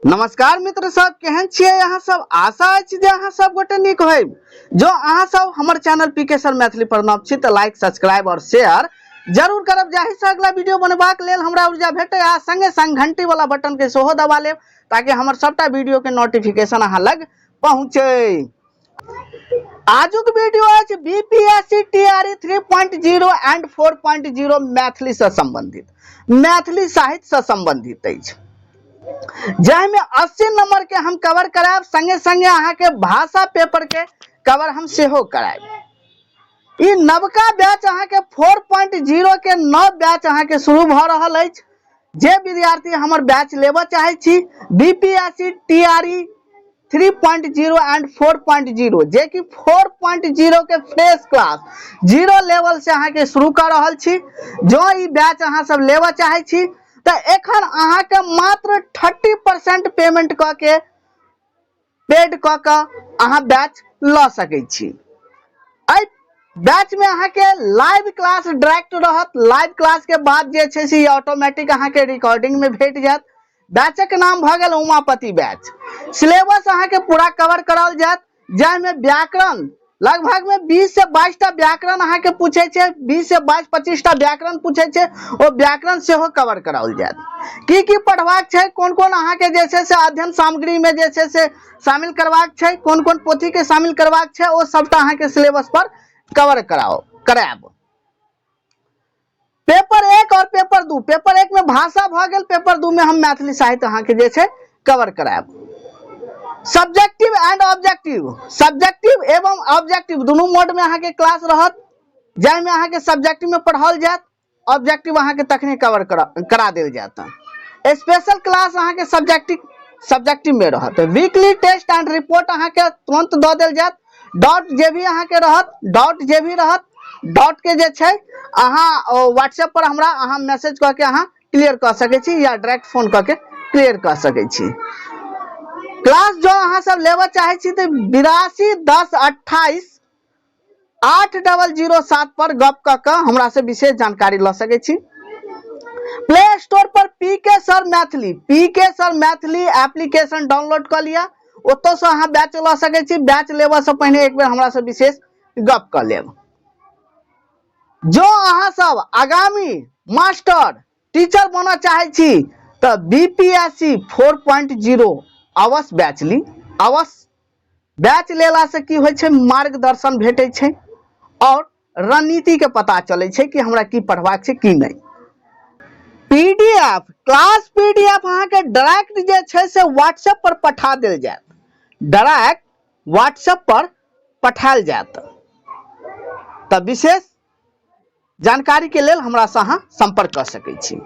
नमस्कार मित्र सब, केहन छियै अहाँ सब? आशा अछि जे अहाँ सब गोटे नीक होइब। जो अहाँ सब हमर चैनल पी के सर मैथिली पर नव छी तऽ लाइक, सब्सक्राइब और शेयर जरूर करब, जाहि से अगला वीडियो बनेबाक लेल हमरा ऊर्जा भेटे, आ संगे संग घंटी वाला बटन के सेहो दबा लेब ताकि हमर सबटा वीडियो के नोटिफिकेशन अहाँ लग पहुँचे। आजुक वीडियो अछि बीपीएससी टीआरई 3.0 एंड 4.0 मैथिली से संबंधित, मैथिली साहित्य से संबंधित अछि, जाहिमे 80 नंबर के हम कवर करायब, संगे संगे अहाँके भाषा पेपर के कवर हम सेहो करायब। ई नवका बैच अहाँके 4.0 के नव बैच अहाँके शुरू भऽ रहल अछि। जे विद्यार्थी हमर बैच लेबऽ चाहै छी बीपीएससी टीआरई 3.0 एंड 4.0, जे कि 4.0 के फ्रेश क्लास जीरो लेवल से अहाँके शुरू कऽ रहल छी, जँ ई बैच अहाँ सब लेबऽ चाहै छी तऽ एखन अहाँके मात्र 30% पेमेंट कऽ के, पेड कऽ के अहाँ बैच लऽ सकै छी। एहि बैच में अहाँके लाइव क्लास डायरेक्ट रहत। लाइव क्लास के बाद जे छै से ऑटोमेटिक अहाँके रिकॉर्डिंग में भेट जायत। बैचक नाम भऽ गेल उमापति बैच। सिलेबस अहाँके पूरा कवर कराओल जायत, जाहिमे व्याकरण लगभग में 20 से 22 टा व्याकरण अहाँके पूछे छै, 20 से 22 25 टा व्याकरण पूछे छै, ओ व्याकरण सेहो कवर कराओल जायत। की की पढ़बाक छै, कोन कोन अहाँके जे छै से अध्ययन सामग्री में जे छै से शामिल करबाक छै, कोन कोन पोथी के शामिल करबाक छै, ओ सबटा अहाँके सिलेबस पर कवर करायब। पेपर 1 और पेपर 2, पेपर 1 में भाषा भऽ गेल, पेपर 2 में हम मैथिली साहित्य अहाँके जे छै कवर करायब। सब्जेक्टिव एंड ऑब्जेक्टिव, सब्जेक्टिव एवं ऑब्जेक्टिव दुनू मोड में अहाँके क्लास रहत, जाहिमे अहाँके सब्जेक्टिव में पढ़ाओल जायत, ऑब्जेक्टिव अहाँके तखने कवर करा देल जायत। स्पेशल क्लास अहाँके सब्जेक्टिव में रहत। वीकली टेस्ट एंड रिपोर्ट अहाँके तुरंत दऽ देल जायत। डाउट जे भी अहाँके रहत, डाउट जे भी रहत, डाउट के जे छै अहाँ व्हाट्सएप पर हमरा अहाँ मैसेज कऽ के अहाँ क्लियर कऽ सकै छी या डायरेक्ट फोन कऽ के क्लियर कऽ सकै छी। क्लास जो अहाँ सब लेबऽ चाहै छी तऽ 82 10 28 8 00 7 पर गप कऽ के हमरा से विशेष जानकारी लऽ सकै छी। प्ले स्टोर पर पी के सर मैथिली, पी के सर मैथिली एप्लीकेशन डाउनलोड कऽ लिअ, ओतऽसँ अहाँ बैच लऽ सकै छी। बैच लेबऽसँ पहिने एक बेर हमरा से विशेष गप कऽ लेब। जो अहाँ सब आगामी मास्टर टीचर बनऽ चाहै छी तऽ बीपीएससी 4.0 अवश्य बैच ली। अवश्य बैच लेलासँ की होइ छै, मार्गदर्शन भेटै छै और रणनीति के पता चलै छै कि हमरा की पढ़बाक छै की नहि। पीडीएफ क्लास पीडीएफ अहाँके डायरेक्ट जे छै से व्हाट्सएप पर पठा देल जायत, डायरेक्ट व्हाट्सएप पर पठायल जायत। तऽ विशेष जानकारी के लेल हमरा से अहाँ संपर्क कऽ सकै छी।